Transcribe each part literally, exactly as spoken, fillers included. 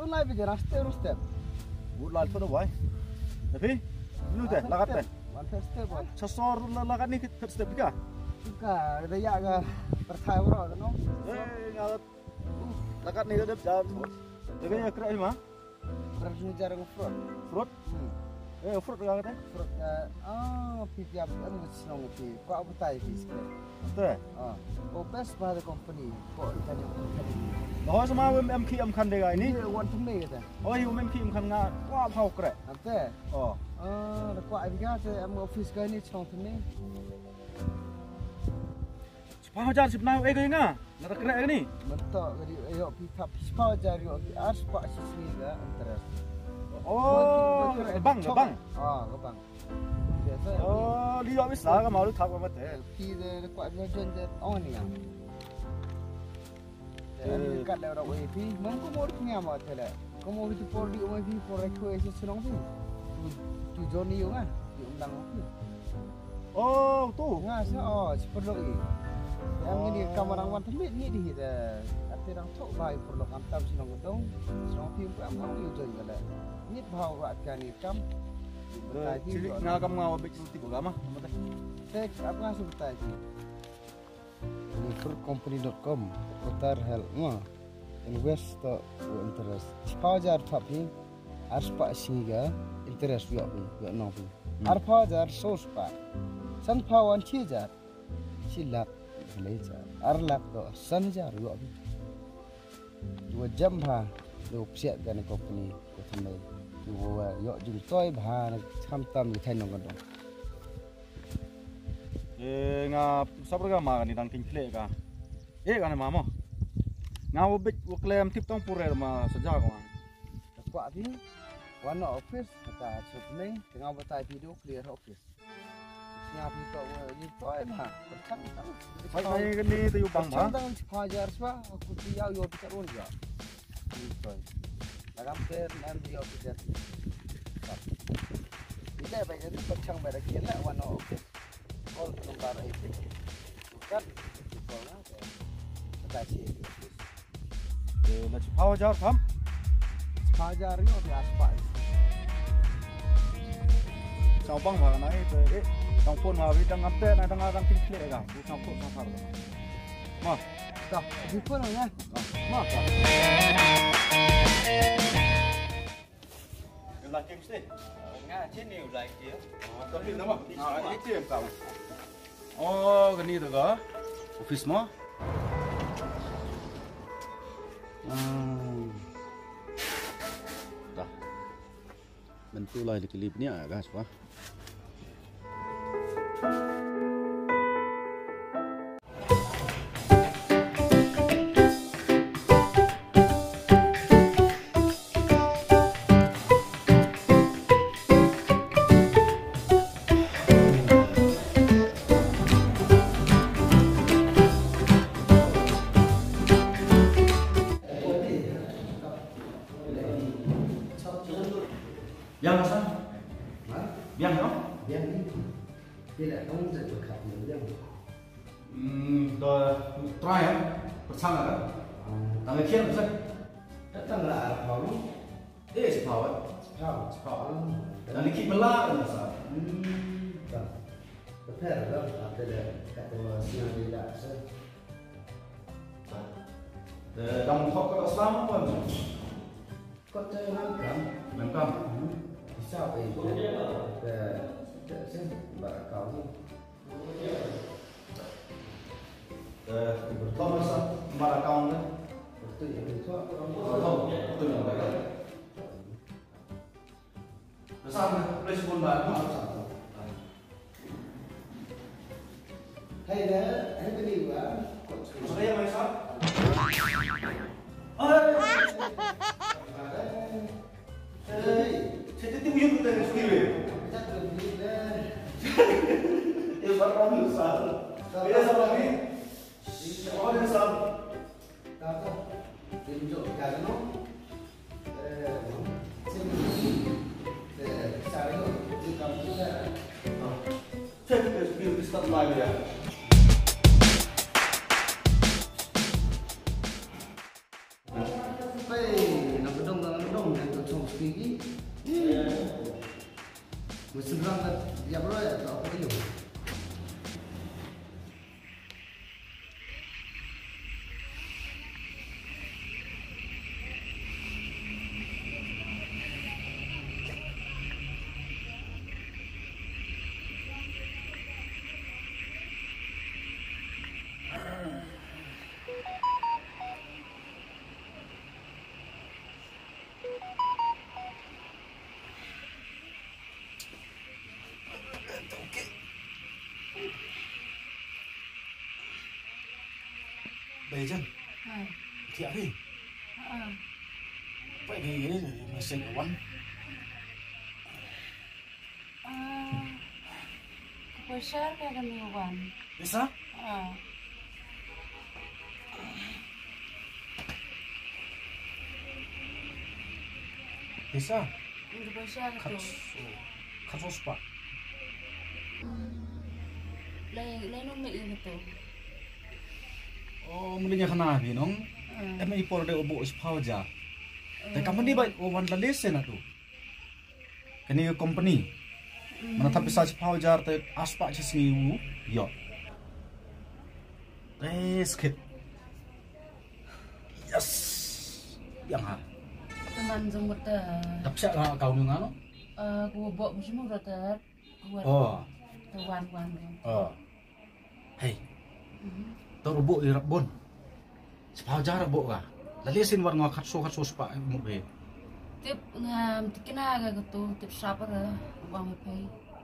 Lai bi jera step, step. Wut lai photo bai. Tapi, nu te, lakat te. Wan step, wan. Sasor la-, lakat ni kit step ka. Ka, da ya ka perthai bro, no? Eh, ngalat. Lakat ni da dep jam. Tapi ya kira ma. Berapa ni jarang fruit? Fruit? Hmm. Eh, fruit ka kata? Fruit ka, ah, pi pi am, am ngi chnong pi. Ko abu tai pi sikit. Te? Ah. Oh, best by the company. Ko ikan yang company. Oh, sama em em ki em khan de ga ini? Iya, wan tumi kata. Oh, i em em ki em khan nga. Wa phau kre. Ante? Oh. Ah, da ko ai ga te em office ga ini chnong tumi. Chiphaw hajar chipnai e ka nga. Nga ta kreh ka ni. Mynta ka di, eh, yoh phi thap chiphaw hajar, yoh phi ar spah shisngi ka interest. Oh, ka bang, ka bang. Ah, ka bang. Biasa. Oh, di yoh bisa ka mau thap ka mate. Phi de, de kwah de jon de ong ni ya. Eh, kat le rok e phi, mong ko mor phi ama te le. Ko mor phi por di ong phi por ko e se chnong phi. Tu, tu jon ni yo nga, di ong dang phi. Oh, tu. Nga sa, oh, si perlu i. Yang ini kamar orang wan temit ni di kita. Ati orang tu bai perlu kam tam sinong gedong. Sinong pim pam mau yu join kala. Ni bau rat kan ni kam. Betai pim. Chili nga kam nga wa bit ti ba ma. Tek apa nga su betai pim. Ni fruit company dot com. Qatar Health ma. Invest to interest. Chiphaw hajar thap hi. Ar spah shisngi ka interest yoh phi, yoh nong phi. Hmm. Arphaw hajar so spah. Sanphaw wan chi hajar. Chi lak, khlei hajar. Ar lak to san hajar yoh phi. Wa jam bha, wa psiat ka ni company, wa thymmai. Wa yoh jingtoi bha, na khamtam ni thai nong ka dong. Eh, nga sabar ka ma ka ni dang king khlek ka. Eh, ka ni ma mo. Nga wa bit wa klem tip tong pure ma saja ko. Ka kwah phi, wan office, kata chuk ni, tengah batai phi du clear office. Nya phi to, ni to em ha, perchang tang. Pai pai ka ni tu yu bang ba. Perchang tang chiphaw hajar swa, aku ti yau yo phi ka run ya. Ni to. Lagam te em yo phi ka. Ni te pai ka ni perchang bai da ki la wan office. Call number eight. Bukan, bukan lah. Kata si. Eh, na chiphaw hajar tham. Chiphaw hajar yo, biasa pai. Sa bang ha na eh, eh, tang phone ha, wi tang update na tang tang tin klik ka. Bu tang phone tang har. Ma. Dah, di phone ya. Ma. Dah. You like him, stay? Nga chini you like here. Oh, tapi nama? Ah, ini dia ka. Oh, kani tu ka. Office mo? Hmm. Dah. Bentuk lah di klip ni ah, gas pa. Biang sa? Ha? Biang no? Biang ni. Tidak, kamu tak berkat biang. Hmm, da try ya. Perchang ka. Hmm. Tang ka khian sa. Datang la arphaw. Eh, chiphaw, eh. Chiphaw. Chiphaw. Hmm. Tang ka khian mala ka sa. Hmm. Tang. Betul lah, ada le. Kata siang ni dah sa. Eh, dang thok ka sa mo pon. Kot te ngam kam. Ngam kam. Hmm. Isa pe. Te, te, te, te, ba kau ni. Eh, bertemu sa, ba kau ni. Betul ya, betul. Betul, betul ya, betul. Pesan, please pun ba, no? Hey there, hey, bini wa. Saya mai sa. Hey. Hey. Saya tu yun tu sendiri. Kita tu ni deh. Eh, baru sa. Beda sama ni. Oh, dia sa. Tato, tinjo kano. Eh, sini. Eh, sari, di kampung ya. Check this beauty stuff live ya. Hey, na bedong, na bedong, na bedong, na bedong. Mesti berang kat dia bro ya, tak apa dia. Bai jan. Hai. Thiah phi. Ha. Pai phi ni message wan. Ah, ka poisa ka kani wan. Pisa? Ah. Pisa? Ka poisa ka tu. Khatso, khatso spah. Hmm. Lai, lai nong me i ka tu. Oh, muli nya khana phi nong. Ah. Em i por de u booh chiphaw hajar. Te company ba u wan la lesen na tu. Kani ka company. Mana tha pisa chiphaw hajar te ar spah chi sngi u yoh. Te skit. Yes. Biang ha. Teman jong mata. Dap siak ha kau ni nga no? Eh, ku bok mu simu rata. Oh. Te wan wan. Oh. Hei. Mhm. To u booh i rap bun. Chiphaw hajar u booh ka. La lesen wan nga khatso khatso spah mu be. Tip nga tikna ka ka tu, tip sap ra, wan phi.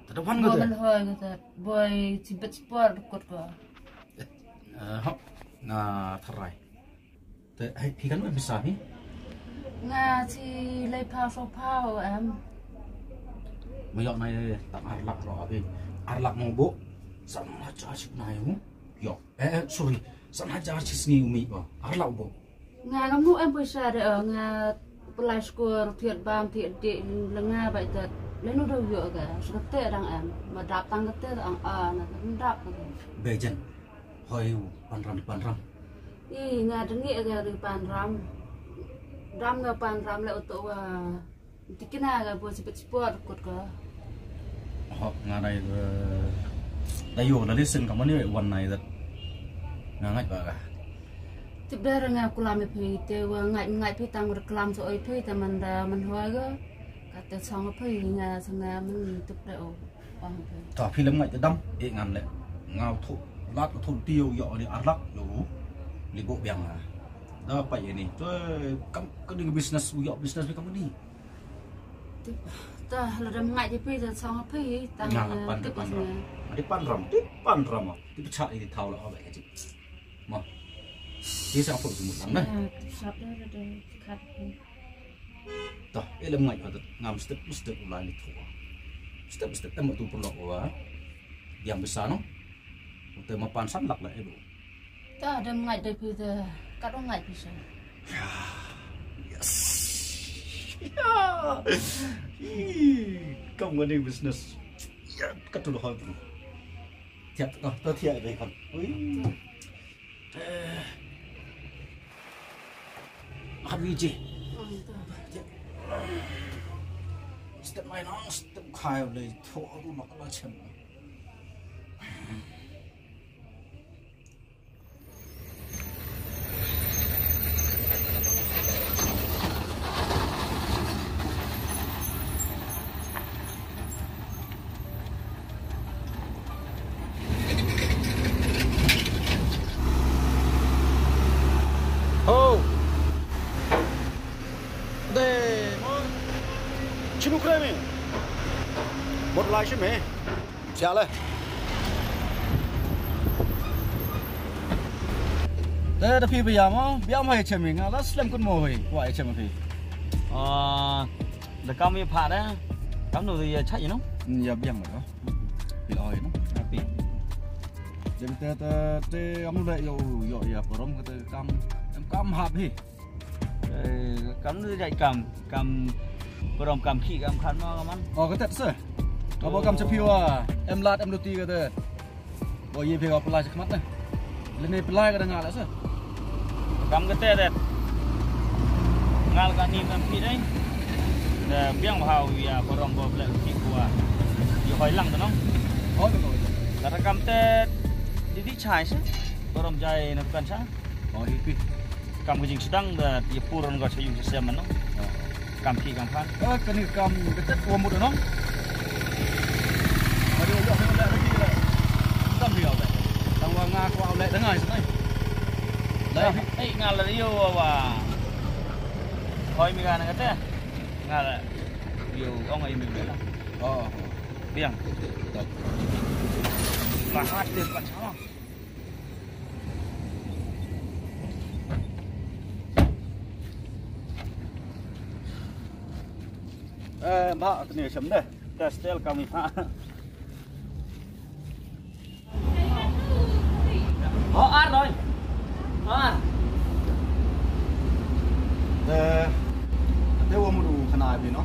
Te da wan ka te? Booh man hoi ka te, booh chibit spah dukut ka. Eh, hop, nga tharai. Te, hei, phi kan wan pisa phi? Nga chi lai phaw so phaw em. Ma yoh nai tang ar lak ro phi. Ar lak mo booh. San hajar chi nai mo. Yoh. Eh, eh, sorry. San hajar chi sngi u mih ba. Ar lak u booh. Nga ngam nu em poisa de, eh, nga pynlai skur thied bam thied de, le nga bai tat. Le nu da yoh ka. Sukate dang em. Ma dap tang kate dang, ah, na dap ka. Bejen. Hoi, panram, panram. I, nga dang ngi ka ri panram. Dam nga panram le u to wa. Tikna ka booh chibit spah dukut ka. Ho, nga dai, eh, dai yoh, dai lesen ka mani wan nai dat. Nga ngait ba ka. Tip da ra nga kulam i phi te wa ngait, ngait phi tang wa kulam so oi phi te man da man hoi ka. Ka te chong phi nga sa nga man tip da o. Ong phi. Ta phi lem ngait te dam, e ngam le. Nga u thu, lat u thu ti yoh, yoh ni ar lak yoh u. Li booh biang nga. Da pai ni. Te kam, ka ding business u yoh business phi kam ni. Tip, ta la dam ngait te phi, ta chong phi, ta nga, eh, pan, tip pan ram. Adi panram, tip panram. Tip cha i thaw la, oh, ba ka chi. Ma. Ti sa pho sumut lang na. Ya, tip sap da, da, da, khat. Ta, e lem ngait, ta ngam step, step u lai li tho. Step, step, em tu pulok wa. Biang pisa no. Te ma pan san lak la, e booh. Ta, dem ngait de phi te, kat ong ngait pisa. Yes. Ya. Ih, kam ngani business. Ya, kat tu lo hoi booh. Thiah, oh, to thiah de kan. Ui. Eh. Hap wi ji. Step mai nong, step khai le tho du nok la chem. Ho. De, mo. Chinu kre me. Bot lai shi me. Siale. Te da phi biam mo, biam hoi chem nga la slem kun mo hoi, wa chem phi. Ah, da kam i pha da. Kam no ya chai no? Ya biang mo. Phi la hoi no. Phi. Dem te te te am le yo yo ya parom te kam. Kam hap hi. Eh, kam nu jait kam, kam parom kam khih kam khan ma ka man. Oh, ka tet se. Ka bo kam cha phi wa, em lad em luti ka tet. Bo ye phi ka pla cha khmat na. Le ne pla ka da nga la se. Kam ka tet tet. Kal ka ni man phi dei. Da biang bha u ya barong bo ble phi kwa. Yo hoi lang da nong. Oh, da ko. Da kam te di di chai sa. Barong jai na kan sa. Oh, hi pi. Kam ka jingsdang da ya puron ka cha yung sa sem man nong. Oh. Kam phi kam phan. Eh, kani kam ka tet wa mut nong. Mari u le lagi le. Kam phi u le. Tang wa nga kwa u le da ngai sa nai. Ei, nga la yo wa. Hoi mi ka na ka te. Nga la. Yo, ong ai mi la. Oh. Biang. Mahat de pat sa. Eh, ba, tni sem de. Te stel kami ha. Oh, ar rồi. Ar. Te, te wa mut u khana bi no.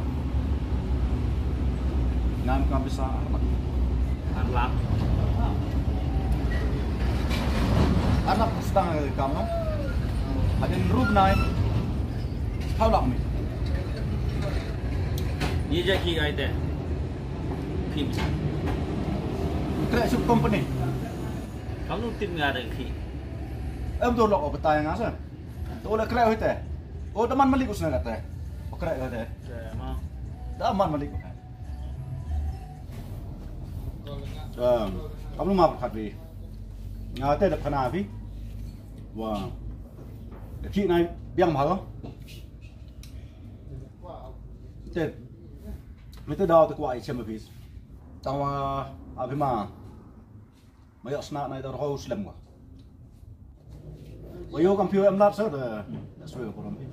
Ngam kam pisa ar lak. Ar lak. Ar lak stang kam no. Hadin rup nai. Thau lak mi. Ye ja ki ai te. Phim. Kreh suk company. Kam nu tip nga de khi. Em do lok o batai nga sa. To le kreh hoi te. O da man malik usna ka te. O kreh hoi te. Te ma. Da man malik. Um, kam nu ma khat bi. Nga te da khana bi. Wa. Khi nai biang ma lo. Te. Mi te daw te kwai chem bi. Tang wa abi ma. Ma yoh sna nai da rhoi u slem wa. Wa yoh kam phi em lat sa da. Da swe ko ram phi.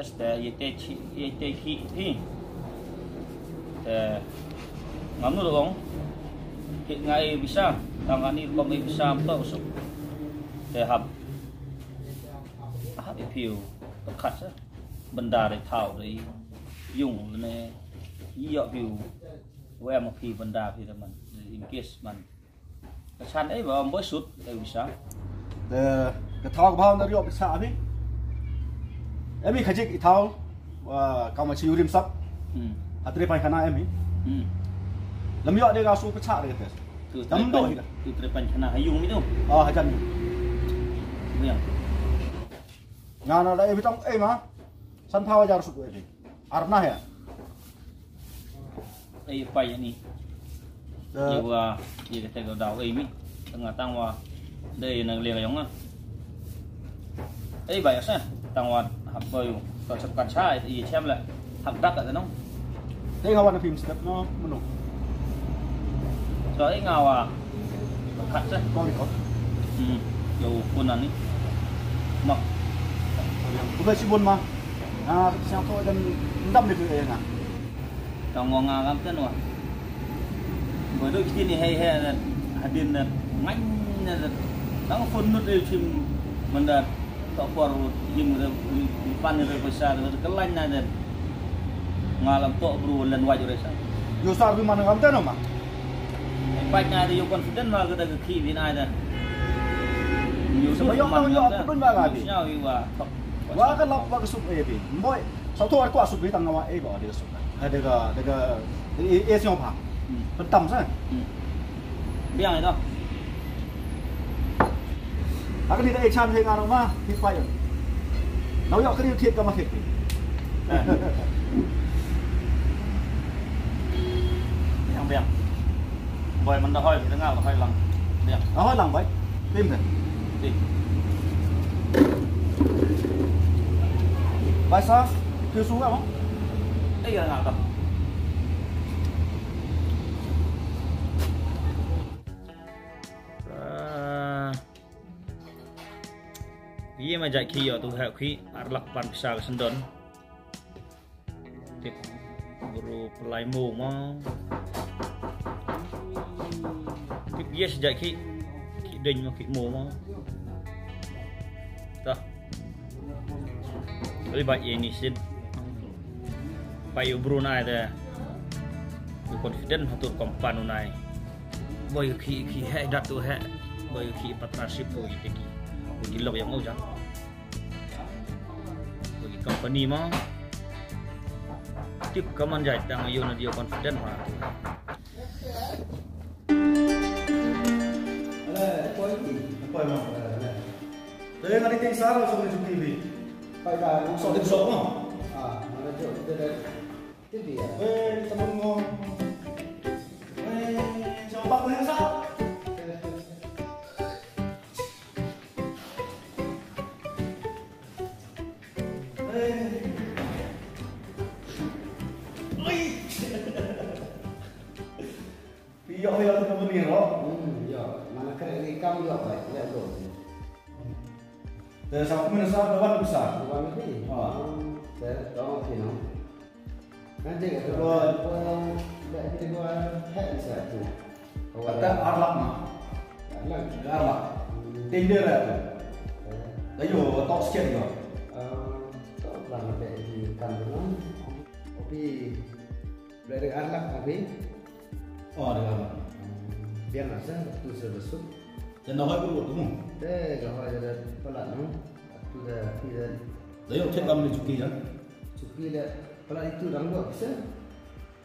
Esta ye te chi, ye te khi phi. Te ngam nu dong. Ki ngai bisa, tang ani kom ai bisa am to suk. Te hap. Hap i phi u. Khat sa. Benda de thau de. Yung ne. Yoh phi u. Wa em phi benda phi de man. In case man. Ka chan ei ba, boi sut, ei bisa. Te, ka thau ka bha da rioh pisa abi. Emi khajik i thau, wa, kam chi urim sap. Hmm. Hatre pai khana emi. Hmm. Lam yoh de ga su pisa de te. Tu Tam tre do pan, hi da. Tu tre pan khana ha yung mi tu. Ah, hajan. Yang. Nga na da ei bitang ei ma. San phaw hajar suk ei. Arna ya. Ei, pa ya ni. Ye wa, ye kata ko daw ei mi. Tang tang wa. Dei na le yong ah. Ei, ba ya sa. Tang wa hap boy. Ko sep kan sa, ye chem la. Hap dak ka nong. Dei hawan film step no, menu. So, ei nga wa. Kat sa. Ko ni ko. Hmm. Yo, pun ani. Mak. Ko ba si bon ma. Ah, siang to dan ndam ni ko ya nga. Tang wa nga kam ten wa. Boy do kiti ni hei hei dan. Hadin dan. Ngan dan. Tang phone nut de chim manda. To por him re, pan re pesa re, kelain na dan. Nga lam to bru len waj re sa. Yo sar bi man kam ten ma. Paj na de yo confident ma ka da ka khi bi na dan. Yo sar yo man yo kam ten. Pun ba ga bi. Yo wa. Wa ka lap wa ka sup e bi. Boy. Sa to ar ko sup bi tang wa e ba de sup. Ha de ga, de ga, e, e siong pha. Hmm. Pentam sa. Hmm. Biang ito. Ak ni da e chan he nga ma, hi pa yo. Nau yo kri thiet ka ma thiet. Eh. Biang, biang. Boy, man da hoi, da nga hoi lang. Biang. Da hoi lang, boy. Tim de. Tim. Bai sa, kyu su ka mo? Eh, ya nga ka. Ah. Ye ma jait khi yo tu ha khi ar lak pan pisa ka sendon. Tip bru pelai mo ma. Tip yes jait khi. Khi deng ma khi mo ma. Ta. Kali ba ye ni sin. Ba yo bru nai de. Yo confident ha tu kompan u nai. Boy khi khi he dat tu he. Boy khi partnership boy te ki. Ki lok yang o ja. Boy Company mo. Tip ka man jait tang yoh na dio confident ma. Alai, poi ki? Poi mo. Alai. Dei ngari ting sar so ni Juki bi. Pai da. So ting so mo. Ah, mana jo de de. Ti bi ya. Eh, temen mo. Eh, coba ko sa. Pi yoh, yoh tu beli ro. Hmm, yoh. Mana kere ni kam yoh, baik. Lihat tu. Te sa pun sa dewan besar. Dewan ni. Ha. Hmm, te, tong sini. Nanti ka tu. Dewan. Dah kita dua hek sa tu. Kata arlak ma. Arlak. Arlak. Hmm. Tender lah tu. Eh. Dah yo, tok sikit yo. Eh, tok lah, nanti di kan tu. Kopi. Boleh ada arlak, kopi? Oh, ada arlak. Hmm. Biar lah, sa, tu sa besuk. Jangan dah hoi bulu tu mu. Eh, dah hoi dah pelat, no? Tu dah, tu dah. Dah yo, cek kami ni Juki, ya? Juki dah pelat itu dah buat, bisa?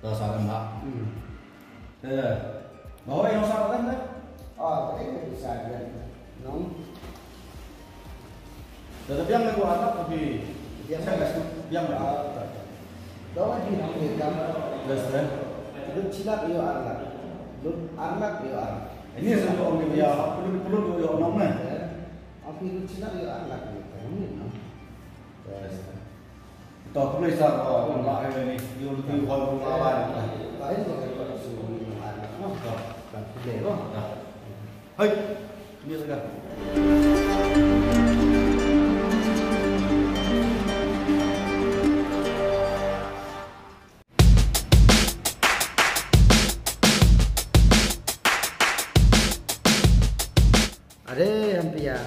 Dah saran ha. Hmm. Eh, bawa yang saran dah? Ah, tadi dah bisa dia. Nong. Dah biang ni gua anak tapi biang ni. Biang ni. Ah, tak, tak. Dah lagi nong ni kam. Dah, dah. Lut chilak yo arlak. Lut arlak yo arlak. Ini satu orang dia, pelut-pelut yo nong ni. Ya. Aku lut chilak yo arlak yo. Ini nong. Dah. Ito, tuloy sa, oh, kung lahi ni, yung, yung hall kung lahi. Lahi mo kayo pala sa mga anak mo. Ito. Pag-play mo. Ito. Hoy! Hindi talaga. Are, hampi ya.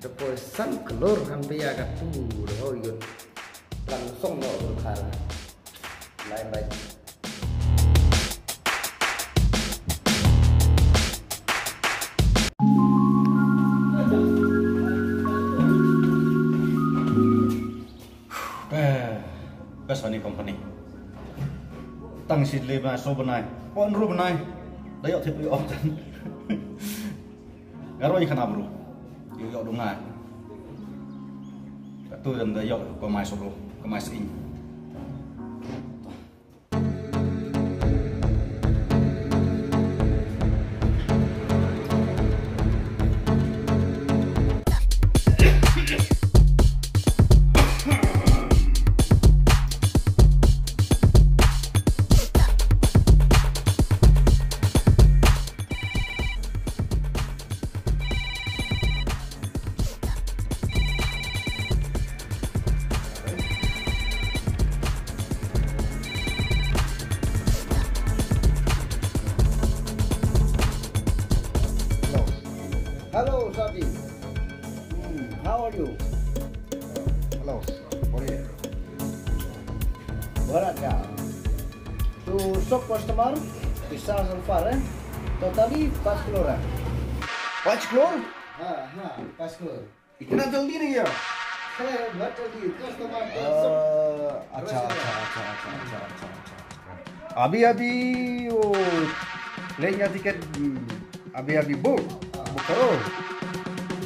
Da poi san klur hampi ya ka tu, da ho yut. Langsung no dur khar. Lai bai. Eh, best ani company. Tang si le bnai, so bnai, pon ru bnai. Da yoh thip yoh tan. Nga roi khana bru. Yoh yoh dunga. Ka tu dan da yoh ko mai so bru, ko mai sing. Hello. Hello, Sati. Hmm, how are you? Hello. Boleh. Berat ka? Tu sok customer, pisah so far, eh. Totally पाँच करोड़, eh. पाँच करोड़? हाँ, हाँ, पाँच करोड़। इतना जल्दी नहीं यार। है, बहुत जल्दी, customer तो सब। अच्छा, अच्छा, अच्छा। अभी, अभी वो plane का टिकट, हम्म, अभी, अभी बुक, हाँ। बुक करो।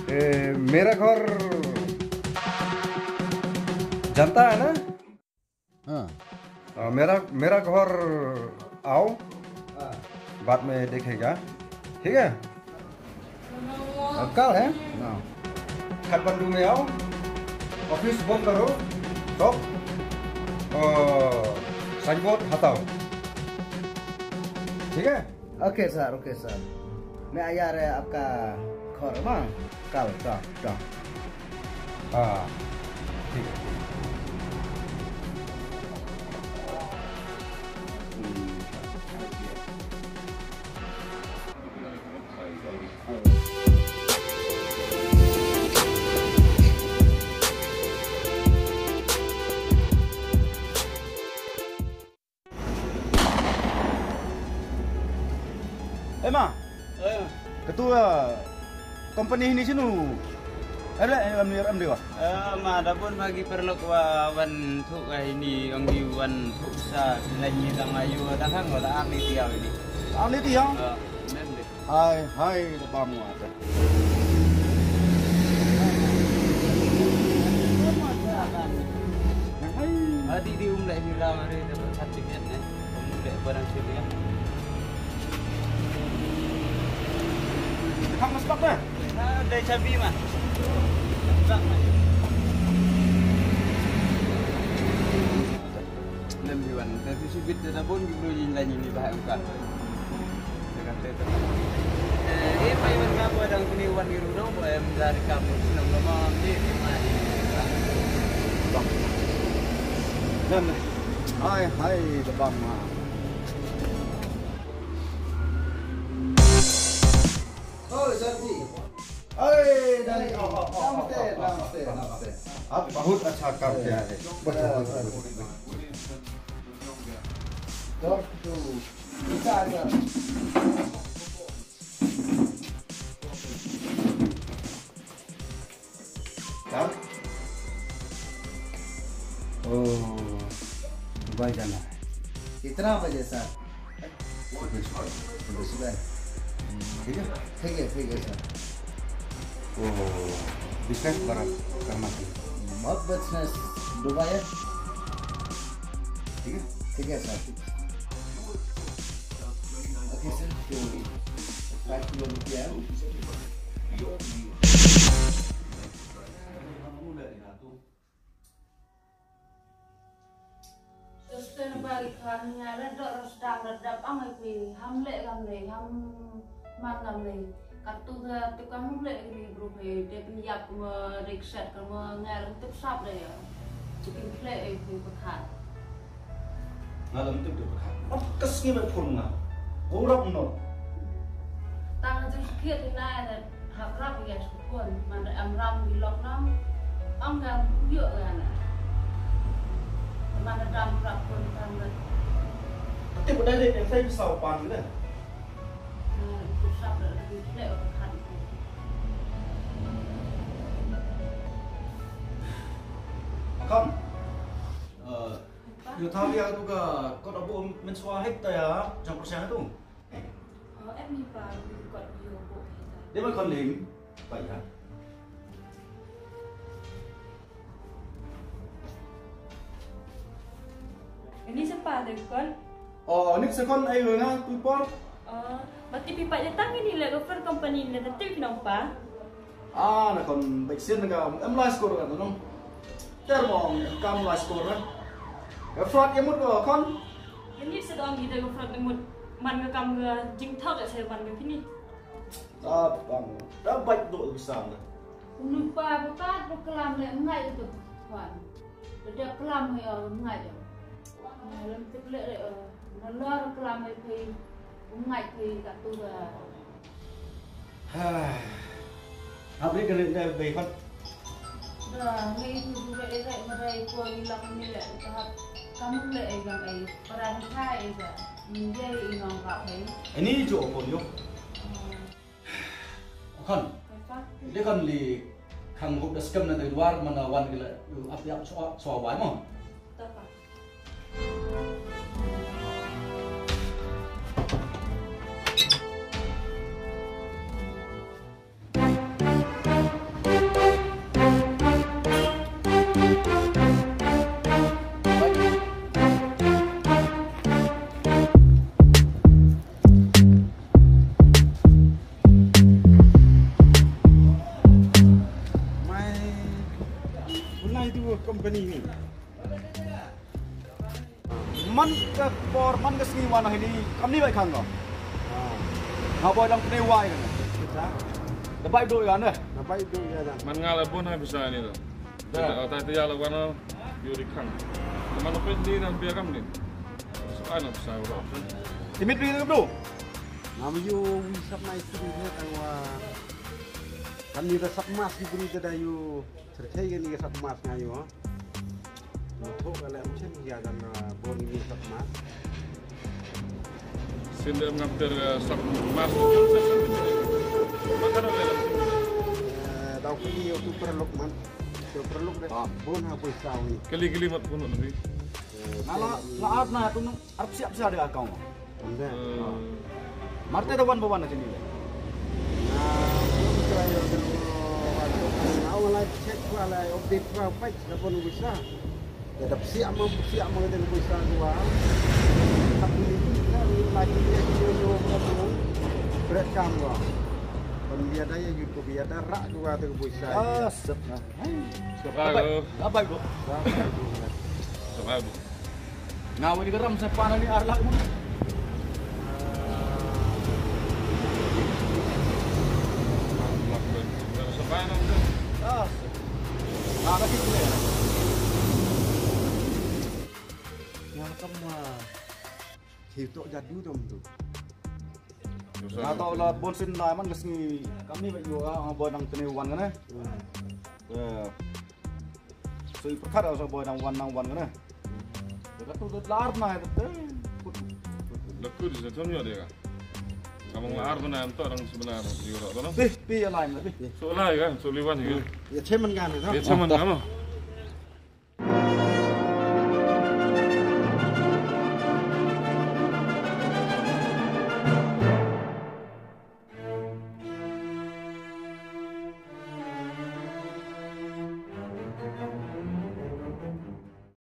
ए, मेरा घर जानता है ना? हाँ। आ, मेरा, मेरा घर आओ, हाँ। बाद में देखेगा, ठीक है? और कल है? हाँ। काठमांडू में आओ, office बंद करो, तो, आ, signboard हटाओ, ठीक है? OK sir, OK sir। मैं आ जा रहा है आपका घर, हाँ? कल, कल, कल। हाँ, ठीक है, ठीक है। Eh, ma. Eh. Katu, ah, company hini sinu? Em le, em ni, em di wa. Eh, ma, da bun bagi perlok wa wan thuk ka ini, ong di wan thuk sa, lai ni dang ayu, dang hang wa da ang ni tiaw ini. Ang ni tiaw? Eh, em di. Hai, hai, da bam wa. Hai. Adi di um lai ni dang ari, da ber sat tiket ni. Um lai barang sini ya. Hang mas pak na? Ah, dai chabi ma. Lem hiwan, tapi sibit da bun ki bro yin la ni ni bah angka. Te kata tu. Eh, eh, pai wan ka bo dang kini wan ki rudo, bo em dari kamu, nam lama, di, di mai. Nam, hai, hai, da bam ma. Oh, Janji. Oi, Dani. Oh, oh, oh, namaste, oh, oh, namaste, oh, namaste. आप बहुत अच्छा काम किया है। बैठो, बैठो, बैठो, बैठो। Doctor, bisa, sir. Sir? Oh, Dubai जाना है। कितना बजे, सर? सुबह, सुबह। सुबह। ठीक है? ठीक है, ठीक है, सर। तो business बड़ा करना चाहिए। बहुत business डुबा है। ठीक है? ठीक है, सर। ओके, सर, तो पाँच किलो रुपया। Sustainable economy, la dok ras dang la dap ang ai phi, ham le kam le, ham man kam le. Katu da tu kam le ni bru phi, de phi yap kam rik set kam ngal tu sap le ya. Tu kin khle ai phi pakhat. Nga lam tu tu pakhat. Ap kas ngi mai phun nga. Ko rap no. Tang tu sakhiat ni na. Hap rap ya sukun, man da em ram di lok nong, ong ka yo ka na. Man da dam rap kun tam da. Ti ko dai de, sai sa pan de. Ku sap da di khle o kan. Kam. Eh, yo thalia tu ka kot abo mensua hek ta ya, jam persiang tu. Oh, em ni pa, kot yo bo heta. Dia mai kon lim, pa ya. Ini sepa de kon? Oh, ni se kon ai nga tu por. Oh, berarti pi pa datang ini le, offer company le, datang ki nong pa. Ah, na kon baik sin ka, em lai skor ka tu nong. Ter mo, kam lai skor na. Ka flat ya mut ko kon. Ini sedang kita ka flat mut, man ka kam ka jingthok ya saya man ka kini. Tabang, da baik do bisa na. Unu pa, pa, pa, pa kelam le ngai tu, wan. Da kelam ya ngai ya. Lem tu le, eh, na lor kelam ya phi, ngai phi ka tu da. Ha. Abri ka le da bai pat. Da, ngai tu du re re ma dai ko ni lak ni le, ta hap kam le e gam e, para ni tha e ga. Ni ye i nong ka phi. Ani jo ko yo. Kon. Papa. Dia kon li khang hup da skam na da luar mana wan gila ap ap so so wai mo. Papa. Mai, unai tu company ni. Man ka por, man ka sngi wan hini, kam ni bai khang ko. Ah. Nga boi dang pynwai kan. Kita. Da bai do ya ne. Da bai do ya da. Man nga la bun ha bisa ni do. Da. Kita, oh, tai tiar la wan, oh, yo di khang. Man pyn di nan bia kam ni. So ai na bisa ro. Timit bi tu. Ngam yo wi sap mai tu ni tang wa. Kan ni da sap mas ki bru da yo. Cerkai kan ni ka sap mas nga yo, ha. Nga thok ka le, am chen ya kan, ah, bor ni sap mas. Sin dem ngam ter, ah, sap mas. Makan ole. Eh, Kali o tu perluk man. Tu perluk de. Ah. Bun ha pisa wi. Kali, kali mat bun mat ni. Eh, na la, la ap na tu nung arpsiap sia de account. Anda. Hmm. Marte da wan ba wan na sini. Na, tu kaya tu, tu, tu, na, wala check wala update wa, pa, na pun bisa. Ya, da psiah ma, psiah ma ka pisa dua. Tapi, ya, lagi dia, dia, dia, dia, dia, berat kam dua. Pun dia da ya, YouTube, ya, da rak dua tu pisa. Ah, set na. Hai. Abai, abai, bro. Abai, bro. Nga, wei di geram sa pa na ni ar lak mo. Ah, set. Ah, lagi tu ya. Nga kam ma. Hiu tok jadu dong tu. Nga tok la bon sin la man ka sngi kam ni ba yu, ah, ba dang tene wan ka ne. Hmm. Eh. So i perkat sa ba dang wan, dang wan ka ne. Ka tu da lar na te. Laku di sa thon yo de ka. Ka mong lar na em to dang sebenar di ro to. Pi, pi ya lai na pi. So lai ka, so liwan ka. Ya chairman ka ne. Ya chairman ka mo.